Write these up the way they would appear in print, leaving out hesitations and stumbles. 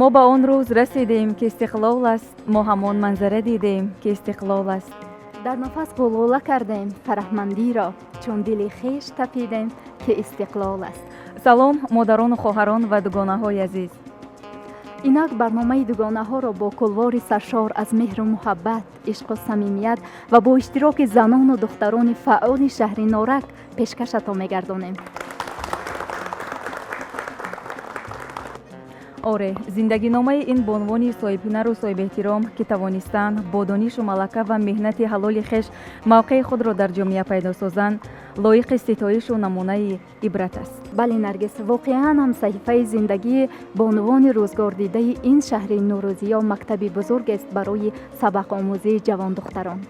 Мо ба он рӯз расидем, ки истиқлол аст. Мо ҳамон манзара дидем, ки истиқлол аст. Дар нафас ғулғула кардем фараҳмандиро, чун дили хеш тапидем, ки истиқлол аст. Салом, модарону хоҳарон ва дугонаҳои азиз! Инак, барномаи дугонаҳоро бо кулвори саршор аз меҳру муҳаббат, ишқу самимият ва бо иштироки занону духтарони фаъоли шаҳри Норак пешкашатон мегардонем. Оре, зиндагиномаи ин бонувони соҳибҳунару соҳибэҳтиром, ки тавонистанд бо донишу малака ва меҳнати ҳалоли хеш мавқеи худро дар ҷомеа пайдо созанд, лоиқи ситоишу намунаи ибрат аст. Бале, Наргис, воқеан ҳам саҳифаи зиндагии бонувони рӯзгордидаи ин шаҳри нурӯзиё мактаби бузургест барои сабақомӯзии ҷавондухтарон.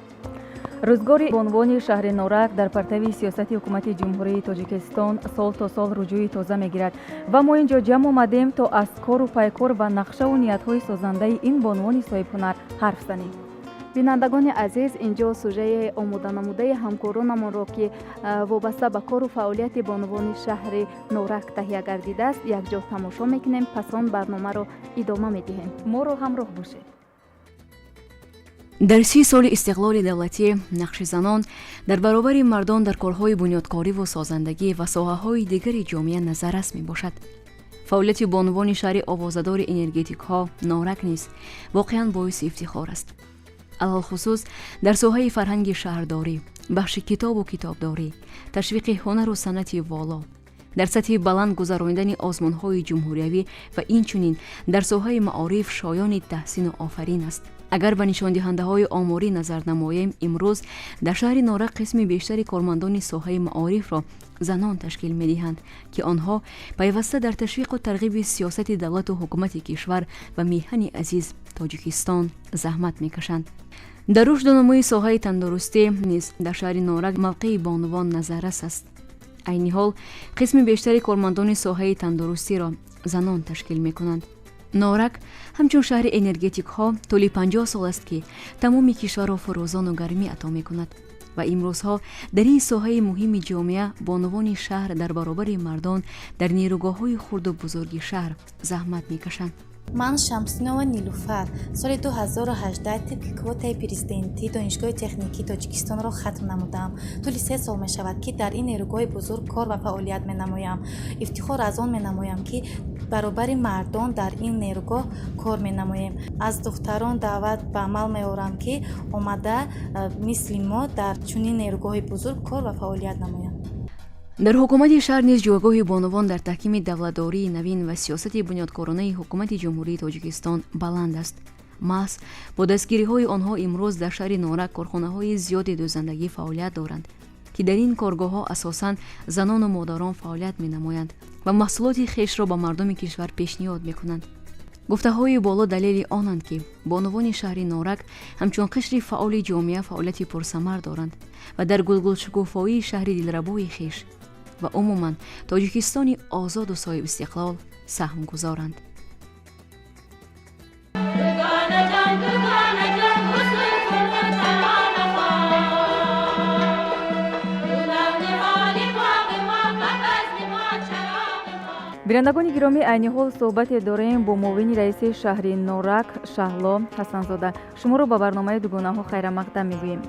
Рӯзгори бонувони шаҳри Норак дар партави сиёсати ҳукумати Ҷумҳурии Тоҷикистон сол то сол руҷӯи тоза мегирад ва мо ин ҷо ҷамъ омадем, то аз кору пайкор ва нақшаву ниятҳои созандаи ин бонувони соҳибҳунар ҳарф занем. Бинандагони азиз, инҷо сужаи омоданамудаи ҳамкоронамонро, ки вобаста ба кору фаъолияти бонувони шаҳри Норак таҳия гардидааст, якҷо тамошо мекунем. Пас он барномаро идома медиҳем. Моро ҳамроҳ бошед. Дар 30 соли истиқлоли давлатӣ нақши занон дар баробари мардон дар корҳои бунёдкориву созандагӣ ва соҳаҳои дигари ҷомеа назаррас мебошад. Фаъолияти бонувони шаҳри овозадори энергетикҳо Норак низ воқеан боиси ифтихор аст. Алалхусус дар соҳаи фарҳанги шаҳрдорӣ, бахши китобу китобдорӣ, ташвиқи ҳунару санъати воло, дар сатҳи баланд гузаронидани озмунҳои ҷумҳуриявӣ ва инчунин дар соҳаи маориф шоёни таҳсину офарин аст. Агар ба нишондиҳандаҳои оморӣ назар намоем, имрӯз дар шаҳри Норак қисми бештари кормандони соҳаи маорифро занон ташкил медиҳанд, ки онҳо пайваста дар ташвиқу тарғиби сиёсати давлату ҳукумати кишвар ва меҳани азиз Тоҷикистон заҳмат мекашанд. Дар рушду нумӯи соҳаи тандурустӣ низ дар шаҳри Норак мавқеи бонувон назаррас аст. Айни ҳол қисми бештари кормандони соҳаи тандурустиро занон ташкил мекунанд. Норак ҳамчун шаҳри энергетикҳо тӯли 50 сол аст, ки тамоми кишварро фурӯзону гармӣ ато мекунад ва имрӯзҳо дар ин соҳаи муҳими ҷомеа бонувони шаҳр дар баробари мардон дар нерӯгоҳҳои хурду бузурги шаҳр заҳмат мекашанд. Ман Шамсинова Нилуфар, соли 2018 тибқи квотаи президентӣ Донишгоҳи техникии Тоҷикистонро хатм намудам. Тӯли 3 сол мешавад, ки дар ин нерӯгоҳи бузург кор ва фаъолият менамоям. Ифтихор аз он менамоям, ки баробари мардон дар ин нерӯгоҳ кор менамоем. Аз духтарон даъват ба амал меорам, ки омада мисли мо дар чунин нерӯгоҳи бузург кор ва фаъолият намоянд. Дар ҳукумати шаҳр низ ҷойгоҳи бонувон дар таҳкими давлатдории навин ва сиёсати бунёдкоронаи ҳукумати Ҷумҳурии Тоҷикистон баланд аст. Маҳз бо дастгириҳои онҳо имрӯз дар шаҳри Норак корхонаҳои зиёди дӯзандагӣ фаъолият доранд, ки дар ин коргоҳҳо асосан занону модарон фаъолият менамоянд ва маҳсулоти хешро ба мардуми кишвар пешниҳод мекунанд. Гуфтаҳои боло далели онанд, ки бонувони шаҳри Норак ҳамчун қишри фаъоли ҷомеа фаъолияти пурсамар доранд ва дар гулгулшукуфоии шаҳри дилрабои хеш ва умуман Тоҷикистони озоду соҳибистиқлол саҳм гузоранд. Бинандагони гиромӣ, айни ҳол суҳбате дорем бо муовини раиси шаҳри Норак Шаҳло Ҳасанзода. Шуморо ба барномаи дугонаҳо хайрамақдам мегӯем.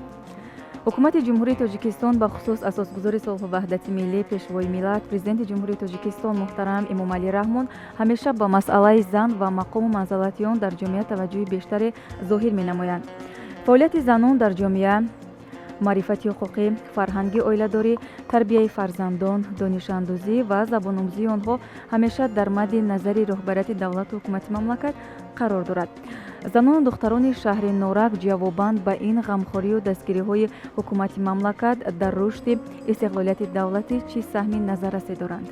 Ҳукумати Ҷумҳурии Тоҷикистон, бахусус асосгузори сулҳу ваҳдати миллӣ, Пешвои миллат, Президенти Ҷумҳурии Тоҷикистон муҳтарам Эмомалӣ Раҳмон ҳамеша ба масъалаи зан ва мақому манзалати он дар ҷомеа таваҷҷӯҳи бештаре зоҳир менамоянд. Фаъолияти занон дар ҷомеа, маърифати ҳуқуқӣ, фарҳанги оиладорӣ, тарбияи фарзандон, донишандӯзӣ ва забономӯзии онҳо ҳамеша дар мадди назари роҳбарияти давлату ҳукумати мамлакат қарор дорад. Занону духтарони шаҳри Норак ҷавобан ба ин ғамхорию дастгириҳои ҳукумати мамлакат дар рушди истиқлолияти давлатӣ чӣ саҳми назаррасе доранд?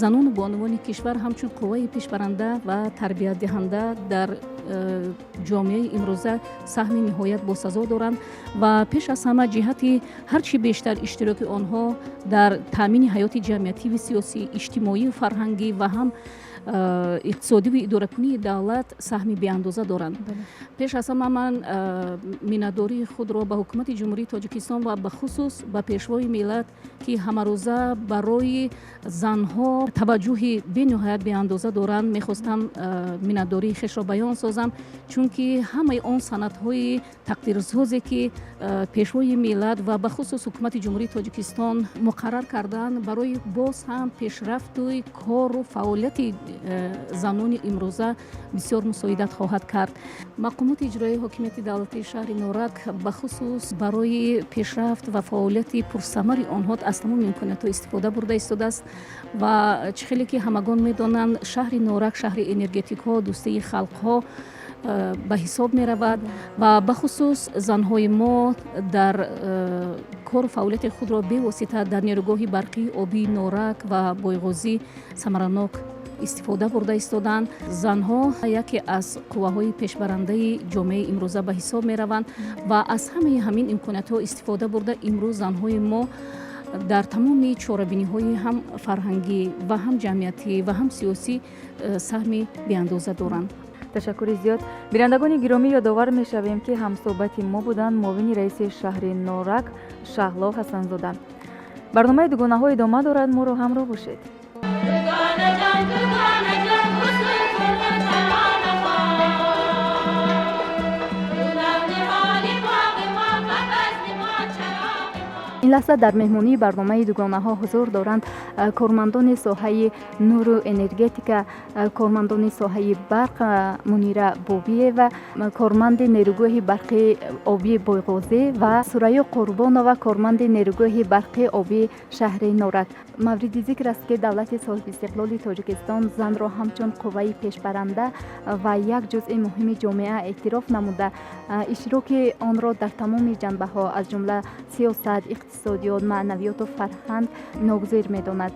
Занону бонувони кишвар ҳамчун қувваи пешбаранда ва тарбиятдиҳанда дар ҷомеаи имрӯза саҳми ниҳоят босазо доранд ва пеш аз ҳама ҷиҳати ҳар чӣ бештар иштироки онҳо дар таъмини ҳаёти ҷамъиятиву сиёсӣ, иҷтимоию фарҳангӣ ва ҳам иқтисодиву идоракунии давлат саҳми беандоза доранд. Пеш аз ҳама ман миннатдории худро ба Ҳукумати Ҷумҳурии Тоҷикистон ва бахусус ба Пешвои миллат, ки ҳамарӯза барои занҳо таваҷҷӯҳи бениҳоят беандоза доранд, мехостам миннатдории хешро баён созам, чунки ҳамаи он санадҳои тақдирсозе, ки Пешвои миллат ва бахусус Ҳукумати Ҷумҳурии Тоҷикистон муқаррар карданд, барои боз ҳам пешрафту кору фаъолияти занони имрӯза бисёр мусоидат хоҳад кард. Мақомоти иҷроияи ҳокимияти давлатии шаҳри Норак бахусус барои пешрафт ва фаъолияти пурсамари онҳо аз тамоми имкониятҳо истифода бурда истодааст. Ва чӣ хеле ки ҳамагон медонанд, шаҳри Норак шаҳри энергетикҳо, дӯстии халқҳо ба ҳисоб меравад ва бахусус занҳои мо дар кору фаъолияти худро бевосита дар нерӯгоҳи барқии обии Норак ва Бойғозӣ самаранок истифода бурда истоданд. Занҳо яке аз қувваҳои пешбарандаи ҷомеаи имрӯза ба ҳисоб мераванд ва аз ҳамаи ҳамин имкониятҳо истифода бурда, имрӯз занҳои мо дар тамоми чорабиниҳои ҳам фарҳангӣ ва ҳам ҷамъиятӣ ва ҳам сиёсӣ саҳми беандоза доранд. Ташаккури зиёд. Бинандагони гиромӣ, ёдовар мешавем, ки ҳамсӯҳбати мо буданд муовини раиси шаҳри Норак Шаҳло Ҳасанзода. Барномаи Дугонаҳо идома дорад, моро ҳамроҳ бошед. Дугонаҷон, дугонаҷон, ҳусн кун тарона хон, ту навниҳоли боғи мо, ба базми мо чароғи мо. Ин лаҳза дар меҳмонии барномаи Дугонаҳо ҳузур доранд кормандони соҳаи нуру энергетика, кормандони соҳаи барқ Мунира Бобиева, корманди нерӯгоҳи барқи обии Бойғозӣ, ва Сурайё Қурбонова, корманди нерӯгоҳи барқи обии шаҳри Норак. Мавриди зикр аст, ки давлати соҳибистиқлоли Тоҷикистон занро ҳамчун қувваи пешбаранда ва як ҷузъи муҳими ҷомеа эътироф намуда, иштироки онро дар тамоми ҷанбаҳо, аз ҷумла сиёсат, иқтисодиёт, маънавиёту фарҳанг ногузир медонад.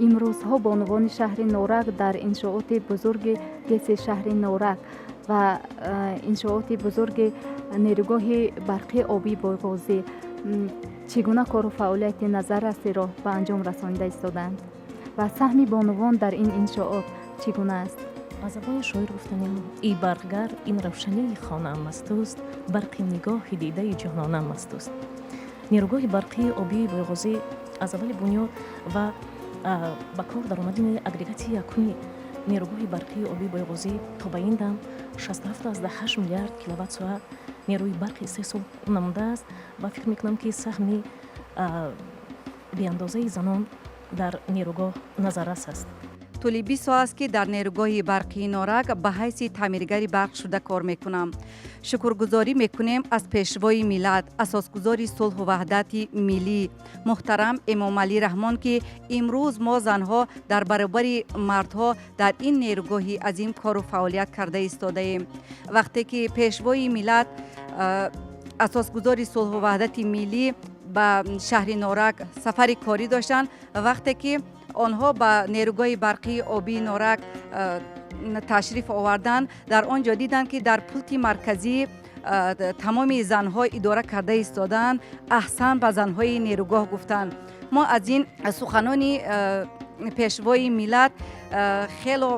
Имрӯзҳо бонувони шаҳри Норак дар иншооти бузурги ГЭСи шаҳри Норак ва иншооти бузурги нерӯгоҳи барқи обии Бойғозӣ чӣ гуна кору фаъолияти назаррасиро ба анҷом расонида истодаанд ва саҳми бонувон дар ин иншоот чӣ гуна аст? Ба забони шоир гуфтанем: «Эй барқгар, ин равшании хонаам аз туст, барқи нигоҳи дидаи ҷононам аз туст». Нерӯгоҳи барқии обии Бойғозӣ аз аввали бунёд ва ба кор даромадани агрегати якуми нерӯгоҳи барқии обии Бойғозӣ то ба ин дам 67,8 миллиард киловатт соат нерӯи барқи истеҳсол намудааст ва фикр мекунам, ки саҳми беандозаи занон дар нерӯгоҳ назаррас аст. Тӯли 20 сол аст, ки дар нерӯгоҳи барқии Норак ба ҳайси таъмиргари барқ шуда кор мекунам. Шукргузорӣ мекунем аз Пешвои миллат, асосгузори сулҳу ваҳдати миллӣ, муҳтарам Эмомалӣ Раҳмон, ки имрӯз мо занҳо дар баробари мардҳо дар ин нерӯгоҳи азим кору фаъолият карда истодаем. Вақте ки Пешвои миллат, асосгузори сулҳу ваҳдати миллӣ, ба шаҳри Норак сафари корӣ доштанд, вақте ки онҳо ба нерӯгоҳи барқии обии Норак ташриф оварданд, дар он ҷо диданд, ки дар пулти марказӣ тамоми занҳо идора карда истодаанд. «Аҳсан ба занҳои нерӯгоҳ», гуфтанд. Мо аз ин суханони Пешвои миллат хело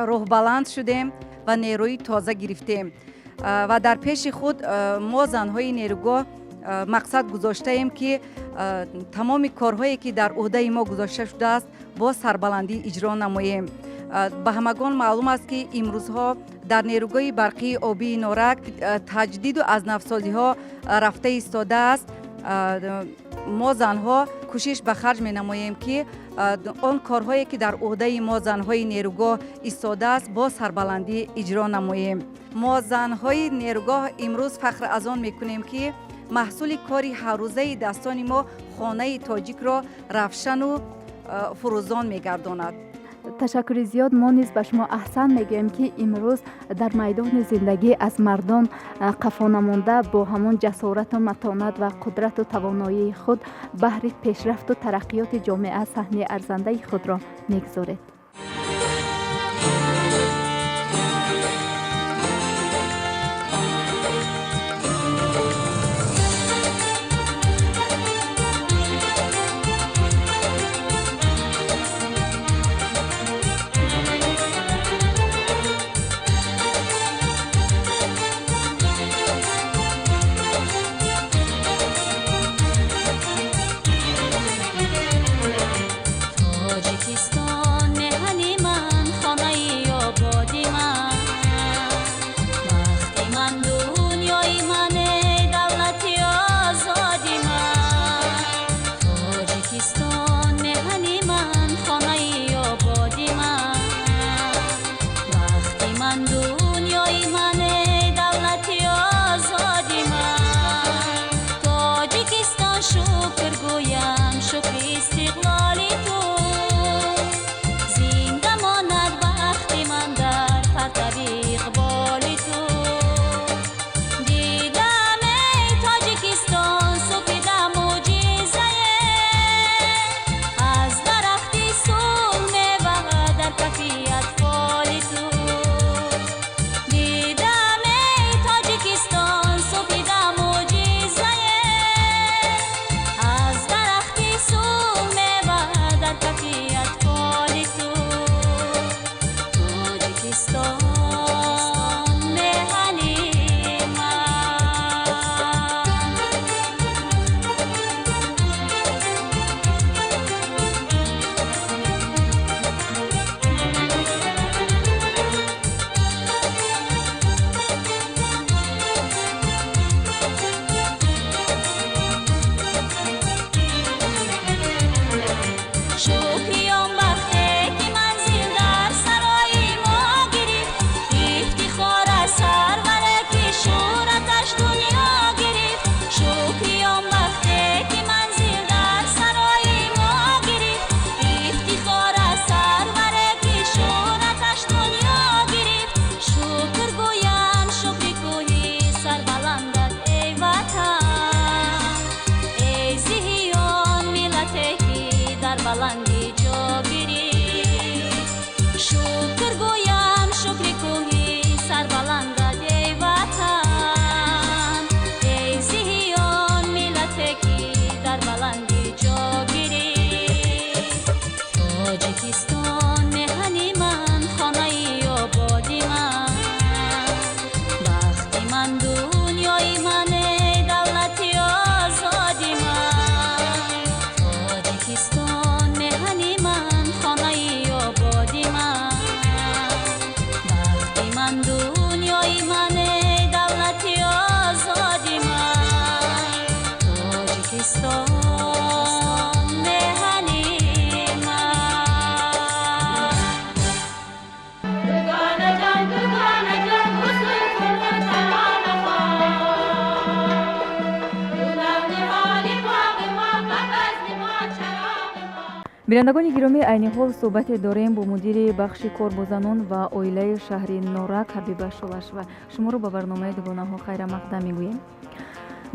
рӯҳбаланд шудем ва нерӯи тоза гирифтем ва дар пеши худ мо занҳои нерӯгоҳ мақсад гузоштаем, ки тамоми корҳое, ки дар ӯҳдаи мо гузошта шудааст, бо сарбаландӣ иҷро намоем. Ба ҳамагон маълум аст, ки имрӯзҳо дар нерӯгоҳи барқии обии Норак таҷдиду аз навсозиҳо рафта истодааст. Мо занҳо кӯшиш ба харҷ менамоем, ки он корҳое, ки дар ӯҳдаи мо занҳои нерӯгоҳ истодааст, бо сарбаландӣ иҷро намоем. Мо занҳои нерӯгоҳ имрӯз фахр аз он мекунем, ки маҳсули кори ҳаррӯзаи дастони мо хонаи тоҷикро равшану фурӯзон мегардонад. Ташаккури зиёд. Мо низ ба шумо аҳсан мегӯем, ки имрӯз дар майдони зиндагӣ аз мардон қафо намонда, бо ҳамон ҷасорату матонат ва қудрату тавоноии худ баҳри пешрафту тараққиёти ҷомеа саҳми арзандаи худро мегузоред. Бинандагони гиромӣ, айни ҳол суҳбате дорем бо мудири бахши кор бо занон ва оилаи шаҳри Норак Ҳабиба Шолашова. Шуморо ба барномаи Дугонаҳо хайрамақдам мегӯем.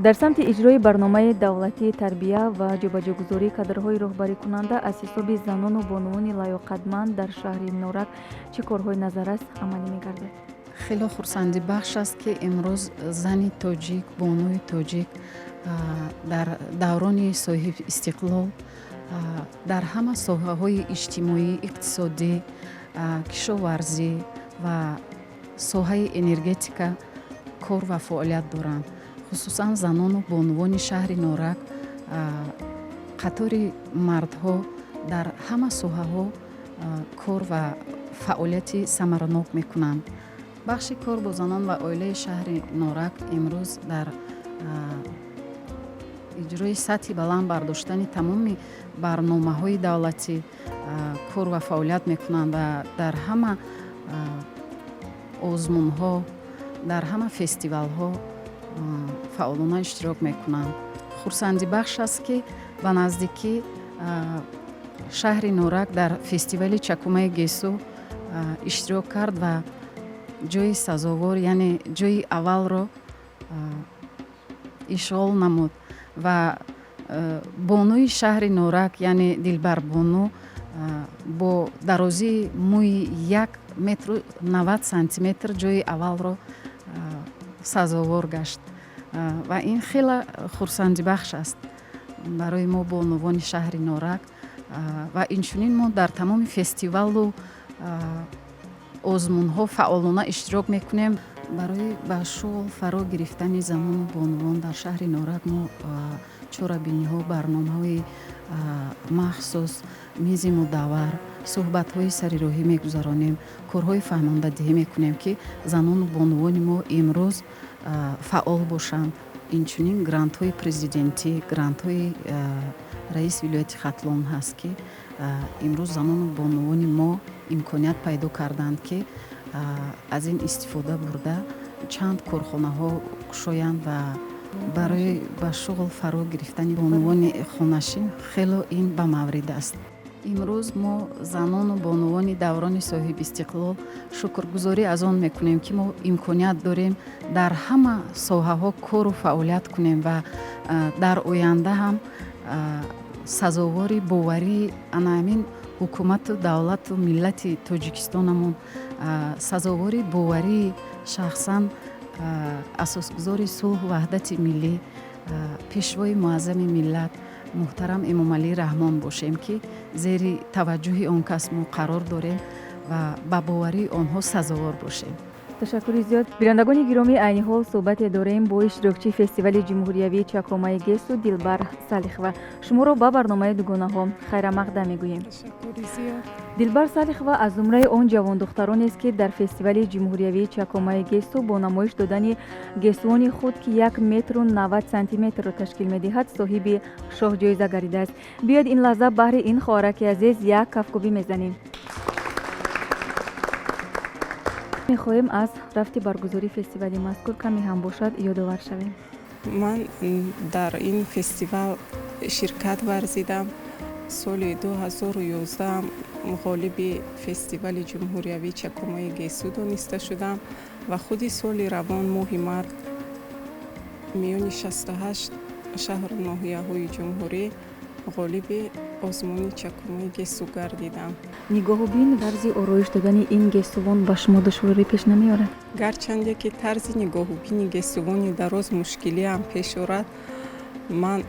Дар самти иҷрои барномаи давлатии тарбия ва ҷобаҷогузории кадрҳои роҳбарикунанда аз ҳисоби занону бонувони лаёқатманд дар шаҳри Норак чӣ корҳои назаррас амалӣ мегардад? Хело хурсандибахш аст, ки имрӯз зани тоҷик, бонуи тоҷик дар даврони соҳиби истиқлол дар ҳама соҳаҳои иҷтимоӣ, иқтисодӣ, кишоварзӣ ва соҳаи энергетика кор ва фаъолият доранд. Хусусан занону бонувони шаҳри Норак қатори мардҳо дар ҳама соҳаҳо кор ва фаъолияти самаранок мекунанд. Бахши кор бо занон ва оилаи шаҳри Норак имрӯз дар иҷрои сатҳи баланд бардоштани тамоми барномаҳои давлатӣ кор ва фаъолият мекунанд ва дар ҳама озмунҳо, дар ҳама фестивалҳо фаъолона иштирок мекунанд. Хурсандибахш аст, ки ба наздикӣ шаҳри Норак дар фестивали чакумаи гесу иштирок кард ва ҷои сазовор, яъне ҷои аввалро ишғол намуд ва бонуи шаҳри Норак, яъне Дилбарбону, бо дарозии мӯи 1 метру 90 сантиметр ҷои аввалро сазовор гашт ва ин хеле хурсандибахш аст барои мо, бонувони шаҳри Норак. Ва инчунин мо дар тамоми фестивалу озмунҳо фаъолона иштирок мекунем. Барои ба шуғл фаро гирифтани занону бонувон дар шаҳри Норак мо чорабиниҳо, барномаҳои махсус, мизи мудаввар, суҳбатҳои сарироҳӣ мегузаронем, корҳои фаҳмондадиҳӣ мекунем, ки занону бонувони мо имрӯз фаъол бошанд. Инчунин грантҳои президентӣ, грантҳои раиси вилояти Хатлон ҳаст, ки имрӯз занону бонувони мо имконият пайдо карданд, ки аз ин истифода бурда чанд корхонаҳо кушоянд ва барои ба шуғл фаро гирифтани бонувони хонашин хело ин ба маврид аст. Имрӯз мо, занону бонувони даврони соҳибистиқлол, шукргузорӣ аз он мекунем, ки мо имконият дорем дар ҳама соҳаҳо кору фаъолият кунем ва дар оянда ҳам сазовори боварии ана ҳамин ҳукумату давлату миллати Тоҷикистонамон, сазовори боварии шахсан асосгузори сулҳу ваҳдати миллӣ, пешвои муаззами миллат муҳтарам Эмомалӣ Раҳмон бошем, ки зери таваҷҷӯҳи он кас мо қарор дорем ва ба боварии онҳо сазовор бошем. Ташаккури зиёд. Бинандагони гиромӣ, айни ҳол суҳбате дорем бо иштирокчии фестивали ҷумҳуриявии чакомаи гесу Дилбар Салихова. Шуморо ба барномаи Дугонаҳо хайрамақдам мегӯем. Дилбар Салихова аз зумраи он ҷавондухтаронест, ки дар фестивали ҷумҳуриявии чакомаи гесу бо намоиш додани гесувони худ, ки 1 метру 90 сантиметрро ташкил медиҳад, соҳиби шоҳҷоиза гардидааст. Биёед, ин лаҳза баҳри ин хоҳараки азиз як кафкӯбӣ мезанем. Мехоҳем аз рафти баргузории фестивали мазкур каме ҳам бошад ёдовар шавем. Ман дар ин фестивал ширкат варзидам. Соли 2011 ғолиби фестивали ҷумҳуриявии чакомаи гесу дониста шудам ва худи соли равон, моҳи март, миёни 68 шаҳру ноҳияҳои ҷумҳурӣ ғолиби озмуни чакомаи гесу гардидам. Нигоҳубин, тарзи ороиш додани ин гесувон ба шумо душворӣ пеш намеорад? Гарчанде ки тарзи нигоҳубини гесувони дароз мушкилиам пеш орад, ман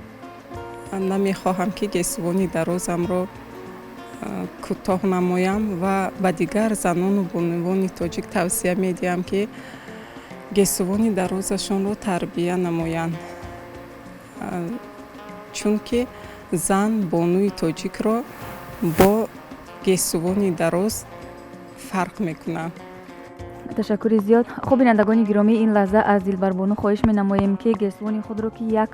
намехоҳам, ки гесувони дарозамро кӯтоҳ намоям ва ба дигар занону бонувони тоҷик тавсия медиҳам, ки гесувони дарозашонро тарбия намоянд, чунки зан, бонуи тоҷикро бо гесувони дароз фарқ мекунад. Ташаккури зиёд. Хуб, бинандагони гиромӣ, ин лаҳза аз Дилбарбону хоҳиш менамоем, ки гесувони худро, ки як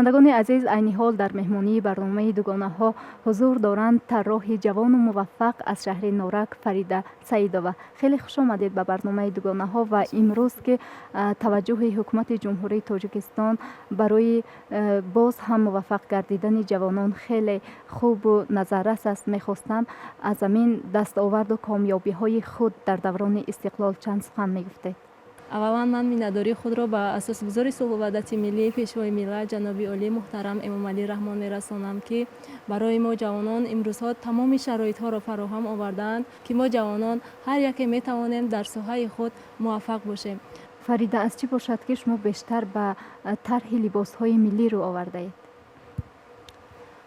Бинандагони азиз, айни ҳол дар меҳмонии барномаи дугонаҳо ҳузур доранд тарроҳи ҷавону муваффақ аз шаҳри Норак Фарида Саидова. Хеле хуш омадед ба барномаи дугонаҳо ва имрӯз ки таваҷҷӯҳи ҳукумати Ҷумҳурии Тоҷикистон барои боз ҳам муваффақ гардидани ҷавонон хеле хубу назаррас аст, мехостам аз ҳамин дастоварду комёбиҳои худ дар даврони истиқлол чанд сухан мегуфтед. Аввалан, ман миннатдории худро ба асосгузори сулҳу ваҳдати миллӣ, Пешвои миллат, ҷаноби олӣ муҳтарам Эмомалӣ Раҳмон мерасонам, ки барои мо ҷавонон имрӯзҳо тамоми шароитҳоро фароҳам овардаанд, ки мо ҷавонон ҳар яке метавонем дар соҳаи худ муваффақ бошем. Фарида, аз чӣ бошад, ки шумо бештар ба тарҳи либосҳои миллӣ рӯ овардаед?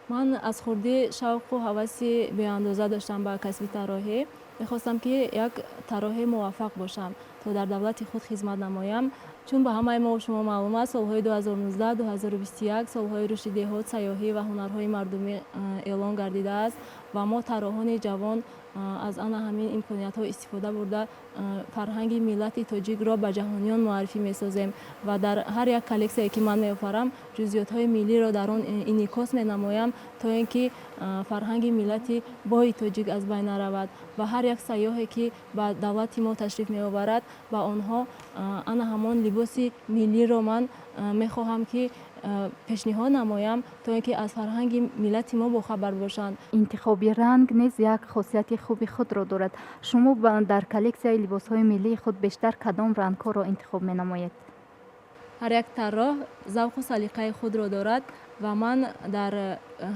Ман аз хурдӣ шавқу ҳаваси беандоза доштам ба касби тарроҳӣ. Мехостам, ки як тарроҳи муваффақ бошам, то дар давлати худ хизмат намоям. Чун ба ҳамаи мо шумо маълум аст, солҳои 2019-2021 солҳои рушди деҳот, сайёҳӣ ва ҳунарҳои мардумӣ эълон гардидааст ва мо тарроҳони ҷавон аз ана ҳамин имкониятҳо истифода бурда, фарҳанги миллати тоҷикро ба ҷаҳониён муаррифӣ месозем ва дар ҳар як коллексияе, ки ман меофарам, ҷузъиётҳои миллиро дар он инъикос менамоям, то ин ки фарҳанги миллати бои тоҷик аз байн наравад ва ҳар як сайёҳе, ки ба давлати мо ташриф меоварад, ба онҳо ана ҳамон либоси миллиро ман мехоҳам, ки пешниҳод намоям, то ин ки аз фарҳанги миллати мо бохабар бошанд. Интихоби ранг низ як хосияти хуби худро дорад. Шумо дар коллексияи либосҳои миллии худ бештар кадом рангҳоро интихоб менамоед? Ҳар як тарроҳ завқу салиқаи худро дорад ва ман дар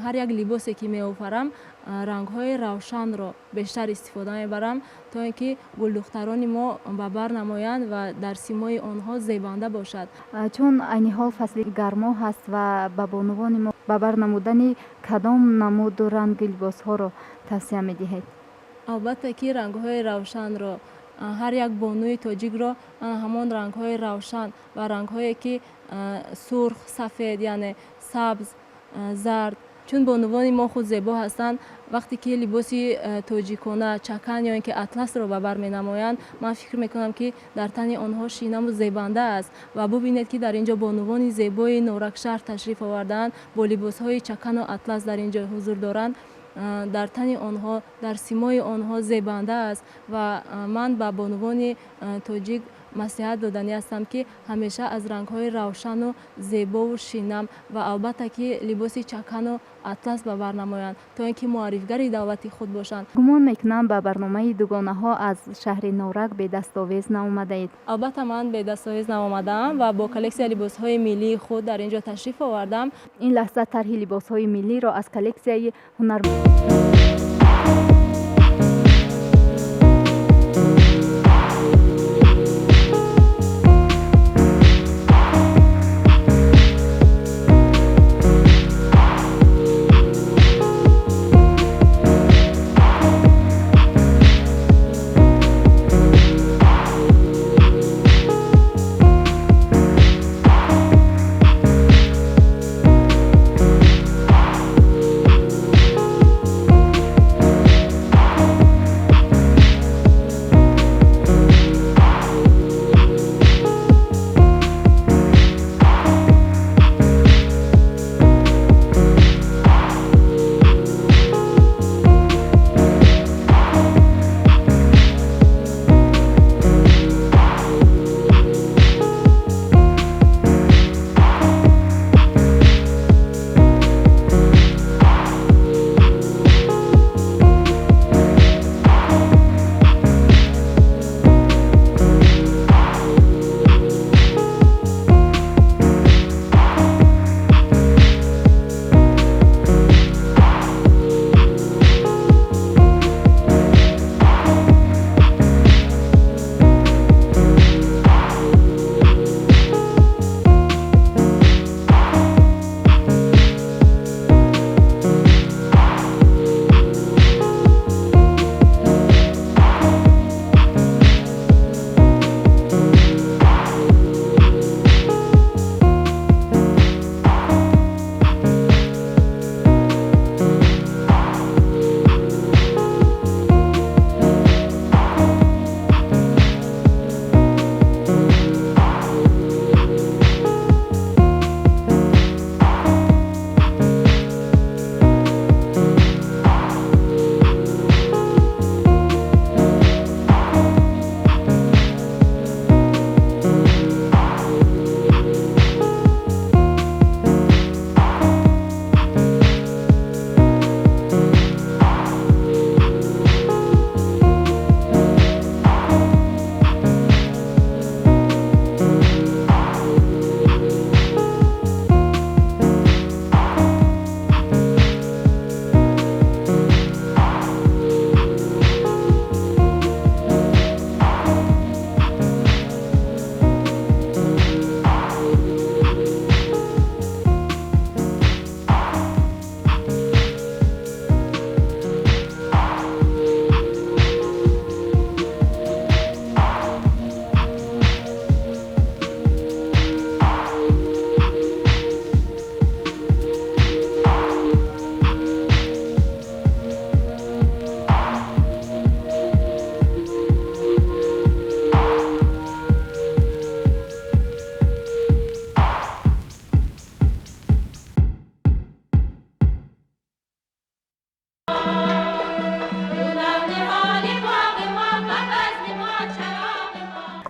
ҳар як либосе, ки меофарам, рангҳои равшанро бештар истифода мебарам, то ин ки гулдухтарони мо ба бар намоянд ва дар симои онҳо зебанда бошад. Чун айни ҳол фасли гармо ҳаст ва ба бонувони мо ба бар намудани кадом намуду ранги либосҳоро тавсия медиҳед? Албатта ки рангҳои равшанро. Ҳар як бонуи тоҷикро ҳамон рангҳои равшан ва рангҳое, ки сурх, сафед, яъне сабз, зард, чун бонувони мо худ зебо ҳастанд. Вақте ки либоси тоҷикона, чакан ё ин ки атласро ба бар менамоянд, ман фикр мекунам, ки дар тани онҳо шинаму зебанда аст. Ва бубинед, ки дар ин ҷо бонувони зебои Норакшаҳр ташриф овардаанд, бо либосҳои чакану атлас дар ин ҷо ҳузур доранд. Дар тани онҳо, дар симои онҳо зебанда аст ва ман ба бонувони тоҷик маслиҳат доданӣ ҳастам, ки ҳамеша аз рангҳои равшану зебову шинам ва албатта ки либоси чакану атлас ба бар намоянд, то ин ки муаррифгари давлати худ бошанд. Гумон мекунам, ба барномаи дугонаҳо аз шаҳри Норак бедастовез наомадаед. Албатта, ман бедастовез наомадаам ва бо коллексияи либосҳои миллии худ дар ин ҷо ташриф овардам. Ин лаҳза тарҳи либосҳои миллиро аз коллексияи ҳунар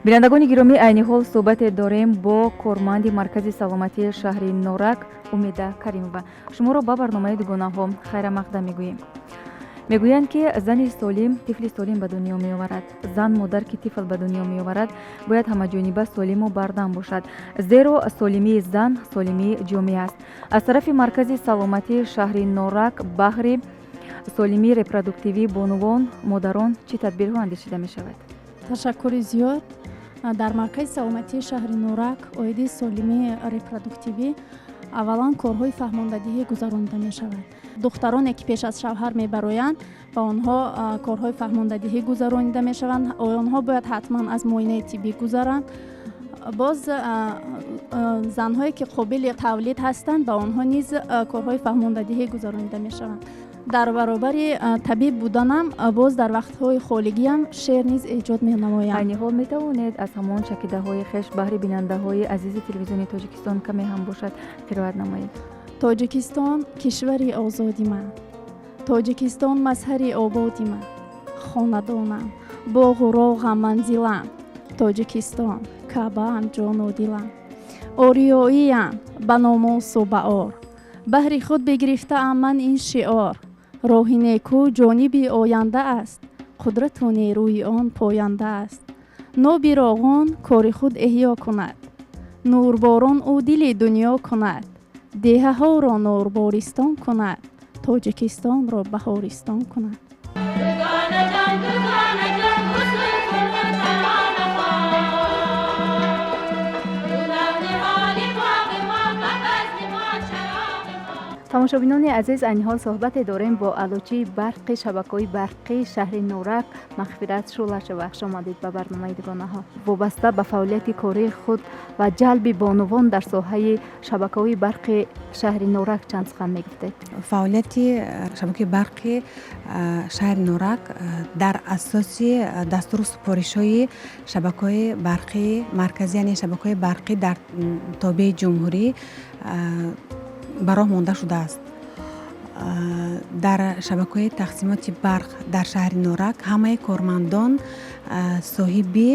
Бинандагони гиромӣ, айни ҳол суҳбате дорем бо корманди маркази саломатии шаҳри Норак Умеда Каримова. Шуморо ба барномаи Дугонаҳо хайрамақдам мегӯем. Мегӯянд, ки зани солим тифли солим ба дунё меоварад. Зан модар, ки тифл ба дунё меоварад, бояд ҳамаҷониба солиму бардам бошад, зеро солимии зан солимии ҷомеа аст. Аз тарафи маркази саломатии шаҳри Норак баҳри солимии репродуктивии бонувон, модарон чӣ тадбирҳо андешида мешавад? Ташаккури зиёд. Дар маркази саломатии шаҳри Норак оиди солимии репродуктивӣ аввалан корҳои фаҳмондадиҳӣ гузаронида мешавад. Духтароне, ки пеш аз шавҳар мебароянд, ба онҳо корҳои фаҳмондадиҳӣ гузаронида мешаванд. Онҳо бояд ҳатман аз муоинаи тиббӣ гузаранд. Боз занҳое, ки қобили тавлид ҳастанд, ба онҳо низ корҳои фаҳмондадиҳӣ гузаронида мешаванд. Дар баробари табиб буданам, боз дар вақтҳои холигиам шеър низ эҷод менамоям. Айни ҳол метавонед аз ҳамон чакидаҳои хеш баҳри бинандаҳои азизи Телевизиони Тоҷикистон каме ҳам бошад қироат намоед? Тоҷикистон кишвари озоди ман, Тоҷикистон мазҳари ободи ман, хонадонам, боғу роғам, манзилам, Тоҷикистон Каъбаам, ҷону дилам. Ориёиям ба номусу ба ор, баҳри худ бигирифтаам ман ин шиор. Роҳи неку ҷониби оянда аст, қудрату нерӯи он поянда аст. Ноби Роғон кори худ эҳё кунад, нурборон ӯ дили дунё кунад, деҳаҳоро нурбористон кунад, Тоҷикистонро баҳористон кунад. Дугонаҷон, дугонаҷон, гусл куну тарона хон. Гулавниҳоли боғи мо, ба базми мо чароғи мо. Тамошобинони азиз, айни ҳол суҳбате дорем бо аълочии барқи шабакаҳои барқии шаҳри Норак Мағфират Шӯлашова. Хуш омадед ба барномаи Дугонаҳо. Вобаста ба фаъолияти кории худ ва ҷалби бонувон дар соҳаи шабакаҳои барқи шаҳри Норак чанд сухан мегуфтед? Фаъолияти шабакаи барқи шаҳри Норак дар асоси дастуру супоришҳои шабакаҳои барқии марказӣ, яъне шабакаҳои барқӣ дар тобеи ҷумҳурӣ, ба роҳ монда шудааст. Дар шабакаҳои тақсимоти барқ дар шаҳри Норак ҳамаи кормандон соҳиби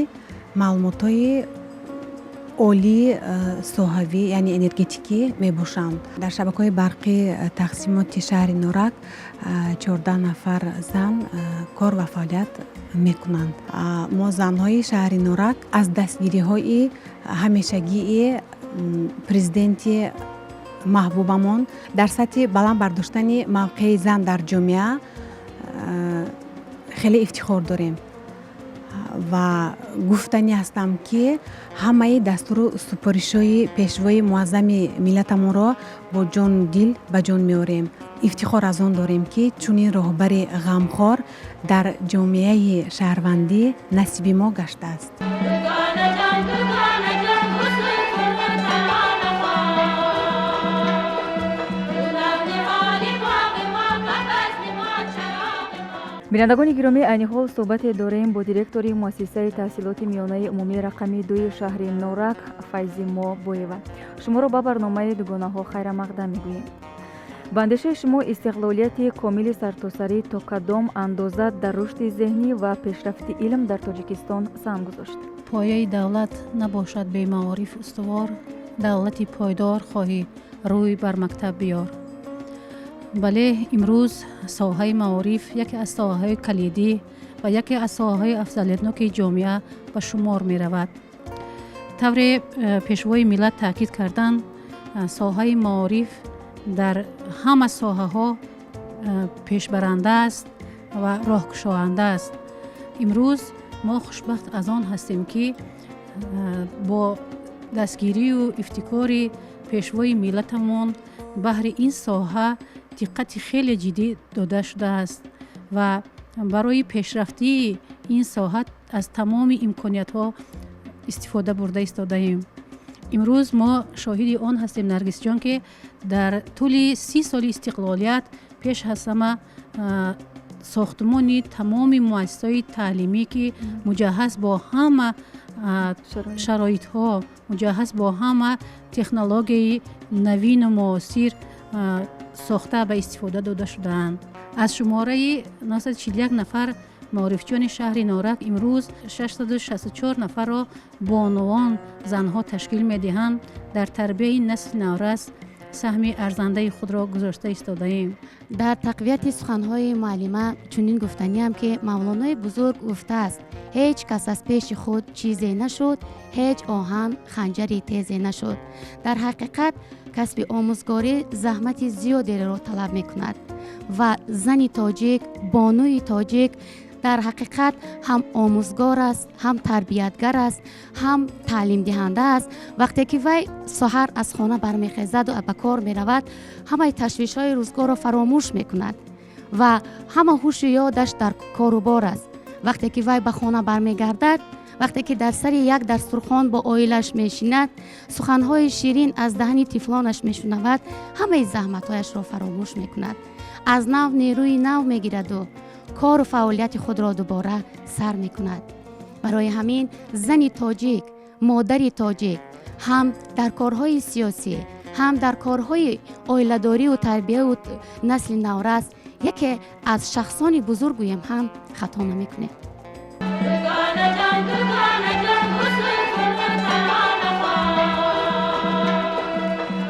маълумотҳои олии соҳавӣ, яъне энергетикӣ мебошанд. Дар шабакаҳои барқи тақсимоти шаҳри Норак 14 нафар зан кор ва фаъолият мекунанд. Мо, занҳои шаҳри Норак, аз дастгириҳои ҳамешагии президенти маҳбубамон дар сатҳи баланд бардоштани мавқеи зан дар ҷомеа хеле ифтихор дорем ва гуфтанӣ ҳастам, ки ҳамаи дастуру супоришҳои пешвои муаззами миллатамонро бо ҷону дил ба ҷон меорем. Ифтихор аз он дорем, ки чунин роҳбари ғамхор дар ҷомеаи шаҳрвандӣ насиби мо гаштааст. Дугонаҷон, дугонаҷон, гусл куну тарона хон. Гулавниҳоли боғи мо, ба базми мо чароғи мо. Бинандагони гиромӣ, айни ҳол суҳбате дорем бо директори муассисаи таҳсилоти миёнаи умумии рақами дуи шаҳри Норак Файзимо Боева. Шуморо ба барномаи Дугонаҳо хайрамақдам мегӯем. Ба андешаи шумо, истиқлолияти комили сартосарӣ то кадом андоза дар рушди зеҳнӣ ва пешрафти илм дар Тоҷикистон саҳм гузошт? Пояи давлат набошад бемаориф устувор, давлати пойдор хоҳӣ, рӯй бар мактаб биёр. Бале, имрӯз соҳаи маориф яке аз соҳаҳои калидӣ ва яке аз соҳаҳои афзалиятноки ҷомеа ба шумор меравад. Тавре пешвои миллат таъкид карданд, соҳаи маориф дар ҳама соҳаҳо пешбаранда аст ва роҳкушоанда аст. Имрӯз мо хушбахт аз он ҳастем, ки бо дастгирию ибтикори пешвои миллатамон баҳри ин соҳа диққати хеле ҷиддӣ дода шудааст ва барои пешрафтии ин соҳа аз тамоми имкониятҳо истифода бурда истодаем. Имрӯз мо шоҳиди он ҳастем, Наргисҷон, ки дар тӯли 30 соли истиқлолият пеш аз ҳама сохтмони тамоми муассисаҳои таълимӣ, ки муҷаҳҳаз бо ҳама шароитҳо, муҷаҳҳаз бо ҳама технологияи навину муосир сохта ба истифода дода шудаанд. Аз шумораи 941 нафар Маорифчиёни шаҳри Норак имрӯз 664 нафарро бонувон, занҳо ташкил медиҳанд. Дар тарбияи насли наврас саҳми арзандаи худро гузошта истодаем. Дар тақвияти суханҳои муаллима чунин гуфтаниам, ки Мавлонои бузург гуфтааст: «Ҳеҷ кас аз пеши худ чизе нашуд, ҳеҷ оҳан ханҷари тезе нашуд». Дар ҳақиқат, касби омӯзгорӣ заҳмати зиёдеро талаб мекунад ва зани тоҷик, бонуи тоҷик дар ҳақиқат ҳам омӯзгор аст, ҳам тарбиятгар аст, ҳам таълимдиҳанда аст. Вақте ки вай саҳар аз хона бармехезаду ба кор меравад, ҳамаи ташвишҳои рӯзгорро фаромӯш мекунад ва ҳама ҳушу ёдаш дар корубор аст. Вақте ки вай ба хона бармегардад, вақте ки дар сари як дастурхон бо оилаш мешинад, суханҳои ширин аз даҳани тифлонаш мешунавад, ҳамаи заҳматҳояшро фаромӯш мекунад, аз нав нерӯи нав мегираду кору фаъолияти худро дубора сар мекунад. Барои ҳамин зани тоҷик, модари тоҷик ҳам дар корҳои сиёсӣ, ҳам дар корҳои оиладориву тарбияву насли наврас яке аз шахсони бузург гӯем ҳам хато намекунем. Дугона ҷон, дугона ҷон, гусл куну тарона хон.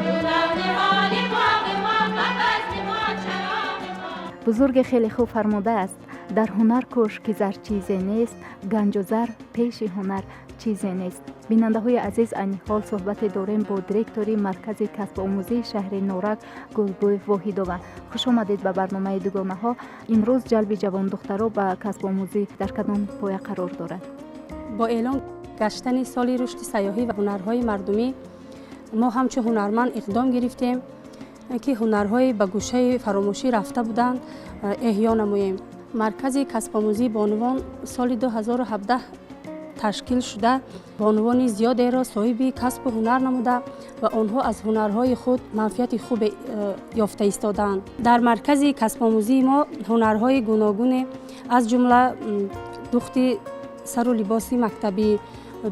Ту навниҳоли боғи мо, ба базми мо чароғи мо. Бузурге хеле хуб фармудааст: «Дар ҳунар кӯш, ки зар чизе нест, ганҷу зар пеши ҳунар чизе нест». Бинандаҳои азиз, айни ҳол суҳбате дорем бо директори маркази касбомӯзии шаҳри Норак Гулбӯй Воҳидова. Хуш омадед ба барномаи «Дугонаҳо». Имрӯз ҷалби ҷавондухтаро ба касбомӯзӣ дар кадом поя қарор дорад? Бо эълон гаштани соли рушди сайёҳӣ ва ҳунарҳои мардумӣ, мо ҳамчун ҳунарманд иқдом гирифтем, ки ҳунарҳои ба гӯшаи фаромӯшӣ рафта буданд, эҳё намоем. Маркази касбомӯзии бонувон соли 2017 ташкил шуда, бонувони зиёдеро соҳиби касбу ҳунар намуда ва онҳо аз ҳунарҳои худ манфиати хубе ёфта истодаанд. Дар маркази касбомӯзии мо ҳунарҳои гуногуне, аз ҷумла духти сару либоси мактабӣ,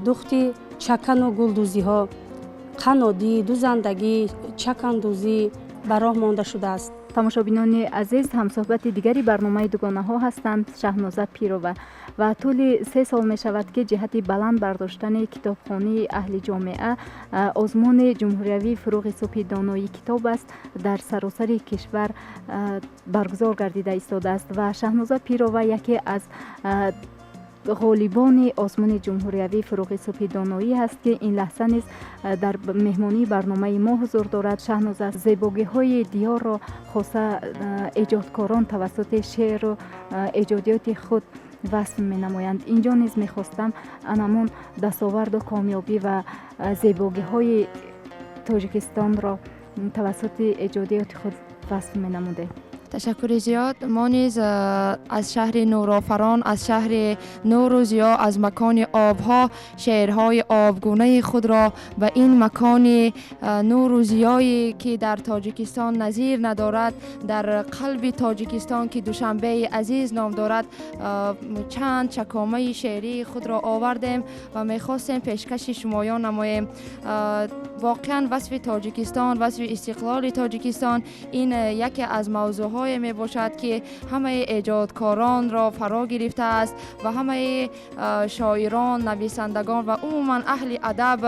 духти чакану гулдӯзиҳо, қаннодӣ, дузандагӣ, чакандӯзӣ ба роҳ монда шудааст. Тамошобинони азиз, ҳамсӯҳбати дигари барномаи «Дугонаҳо» ҳастанд Шаҳноза Пирова ва тӯли 3 сол мешавад, ки ҷиҳати баланд бардоштани китобхонии аҳли ҷомеа озмуни ҷумҳуриявии «Фурӯғи субҳи доноӣ китоб аст» дар саросари кишвар баргузор гардида истодааст ва Шаҳноза Пирова яке аз ғолибони озмуни ҷумҳуриявии «Фурӯғи субҳи доноӣ» ҳаст, ки ин лаҳза низ дар меҳмонии барномаи мо ҳузур дорад. Шаҳноза, зебогиҳои диёрро хоса эҷодкорон тавассути шеъру эҷодиёти худ васф менамоянд. Инҷо низ мехостам анамун дастоварду комёбӣ ва зебогиҳои Тоҷикистонро тавассути эҷодиёти худ васф менамудед. Ташаккури зиёд. Мо низ аз шаҳри нурофарон, аз шаҳри нуру зиё, аз макони обҳо шеърҳои обгунаи худро ба ин макони нуру зиёе, ки дар Тоҷикистон назир надорад, дар қалби Тоҷикистон, ки Душанбеи азиз ном дорад, чанд чакомаи шеърии худро овардем ва мехостем пешкаши шумоён намоем. Воқеан, васфи Тоҷикистон, васфи истиқлоли Тоҷикистон ин яке аз мавзӯъҳое мебошад, ки ҳамаи эҷодкоронро фаро гирифтааст ва ҳамаи шоирон, нависандагон ва умуман аҳли адаб,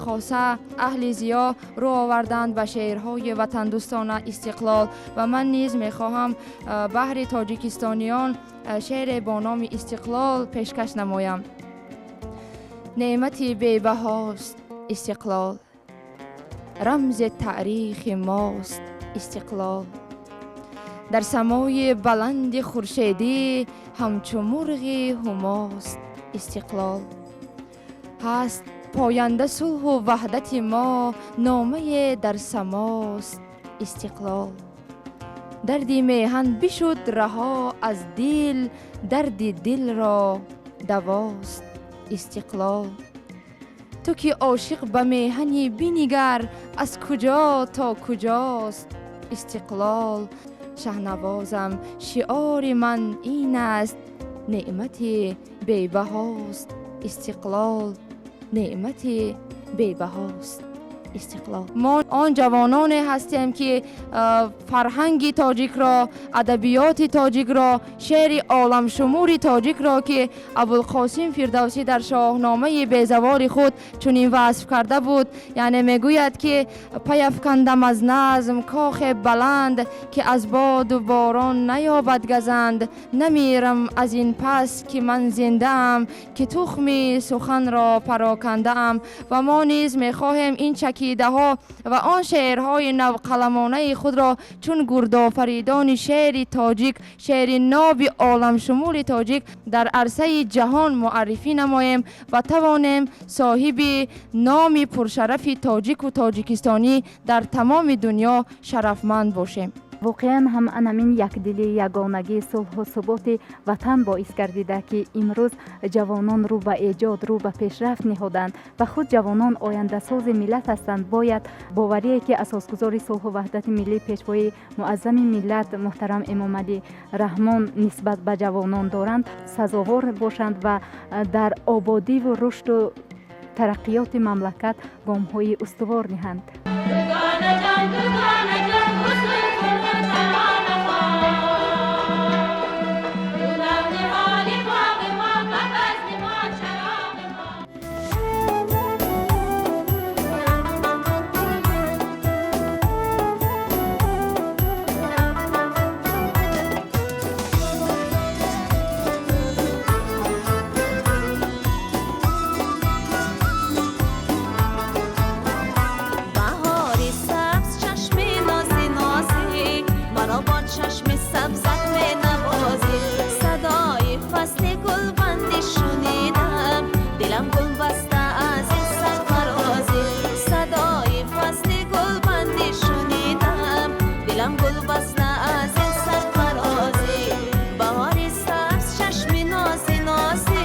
хоса аҳли зиё рӯ оварданд ба шеърҳои ватандӯстона, истиқлол. Ва ман низ мехоҳам баҳри тоҷикистониён шеъре бо номи «Истиқлол» пешкаш намоям. Неъмати бебаҳост истиқлол, рамзи таърихи мост истиқлол. Дар самои баланди хуршедӣ ҳамчу мурғи ҳумост истиқлол. Ҳаст поянда сулҳу ваҳдати мо, номае дар самост истиқлол. Дарди меҳан бишуд раҳо аз дил, дарди дилро давост истиқлол. Ту ки ошиқ ба меҳанӣ, бинигар, аз куҷо то куҷост истиқлол. Шаҳнавозам, шиори ман ин аст: неъмати бебаҳост истиқлол, неъмати бебаҳост. Истиқлол. Мо он ҷавононе ҳастем, ки фарҳанги тоҷикро, адабиёти тоҷикро, шеъри оламшумури тоҷикро, ки Абулқосим Фирдавсӣ дар Шоҳномаи безаволи худ чунин васф карда буд, яъне мегӯяд, ки паяфкандам аз назм кохе баланд, ки аз боду борон наёбад газанд. Намирам аз ин пас, ки ман зиндаам, ки тухми суханро парокандаам. Ва мо низ мехоҳем ин чакидаҳо ва он шеърҳои навқаламонаи худро чун гурдофаридони шеъри тоҷик, шеъри ноби оламшумули тоҷик, дар арсаи ҷаҳон муаррифӣ намоем ва тавонем соҳиби номи пуршарафи тоҷику тоҷикистонӣ дар тамоми дунё шарафманд бошем. Воқеан ҳам анамин якдилӣ, ягонагӣ, сулҳу суботи ватан боис гардида, ки имрӯз ҷавонон рӯ ба эҷод, рӯ ба пешрафт ниҳоданд ва худ ҷавонон ояндасози миллат ҳастанд. Бояд боварие, ки асосгузори сулҳу ваҳдати миллӣ, Пешвои муаззами миллат муҳтарам Эмомалӣ Раҳмон нисбат ба ҷавонон доранд, сазовор бошанд ва дар ободиву рушду тараққиёти мамлакат гомҳои устувор ниҳанд. Дугонаҷон, дугонаҷон, ҳусн кун тарона хон. Ту навниҳоли боғи мо, ба базми мо чароғи мо. Баҳори сабз, чашми нози нозӣ, маро бо чашми сабзат менавозӣ. Садои фасли гулбандӣ шунидам, дилам гул баста аз ин сарфарозӣ. Садои фасли гулбандӣ шунидам, дилам гул баста аз ин сарфарозӣ. Баҳори сабз, чашми нози нозӣ.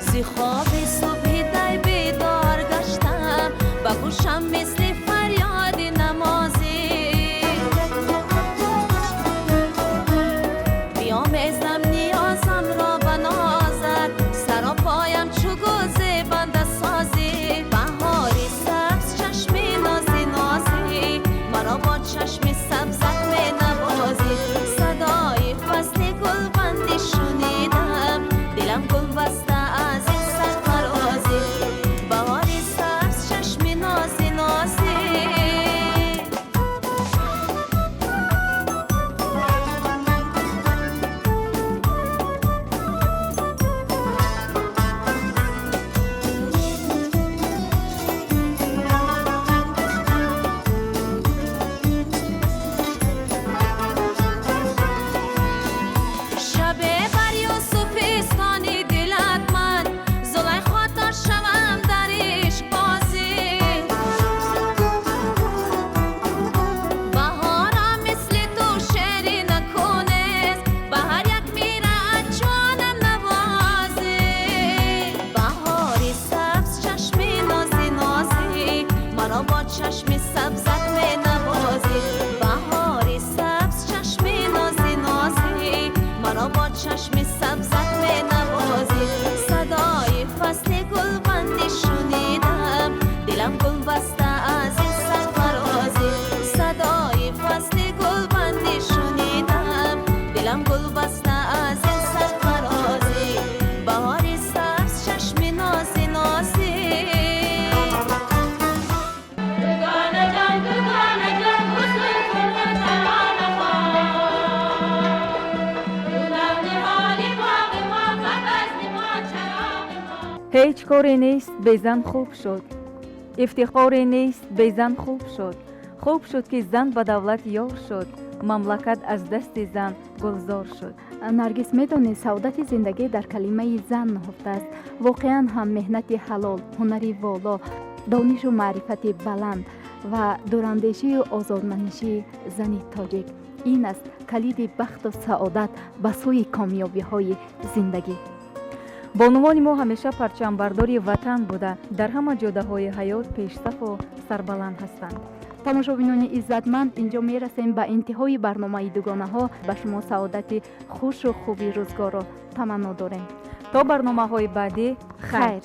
Зи хоби субҳи дай бедор гаштам, ба гӯшам мисли фарёди намозӣ. Биомезам ниёзамро ба нозат, саропоям чу гул зебандасозӣ. Баҳори сабз, чашми нози нозӣ, маро бо чашми сабзат менавозӣ. Садои фасли гулбандӣ шунидам, дилам гул баста аз ин сарфарозӣ. Баҳори сабз, чашми нози нозӣ. Шабе бар Юсуфистони дилат ман Зулайхо то шавам дар ишқбозӣ. Баҳора мисли ту шеъри накунест, ба ҳар як мираат ҷонам навозӣ. Баҳори сабз, чашми нози нозӣ, маро бо чашми сабзат менавозӣ. Баҳори сабз, чашми нози нозӣ, маро бо чашми сабзат менавозӣ. Садои фасли гулбандӣ шунидам, дилам гул баста аз ин сарфарозӣ. Садои фасли гулбандӣ шунидам, дилам гул баста аз ин сарфарозӣ. Баҳори сабз, чашми нози нозӣ. Дугонаҷон, дугонаҷон, ҳусн кун тарона хон. Ту навниҳоли боғи мо, ба базми мо чароғи мо. Ҳеҷ коре нест безан хуб шуд, ифтихоре нест безан хуб шуд. Хуб шуд, ки зан ба давлат ёр шуд, мамлакат аз дасти зан гулзор шуд. Наргиз, медонӣ, саодати зиндагӣ дар калимаи зан нуҳуфтааст. Воқеан ҳам меҳнати ҳалол, ҳунари воло, донишу маърифати баланд ва дурандешию озодманишии зани тоҷик — ин аст калиди бахту саодат ба сӯи комёбиҳои зиндагӣ. Бонувони мо ҳамеша парчамбардори ватан буда, дар ҳама ҷодаҳои ҳаёт пешсафу сарбаланд ҳастанд. Тамошобинони иззатманд, инҷо мерасем ба интиҳои барномаи Дугонаҳо. Ба шумо саодати хушу хуби рӯзгорро таманно дорем. То барномаҳои баъдӣ, хайр.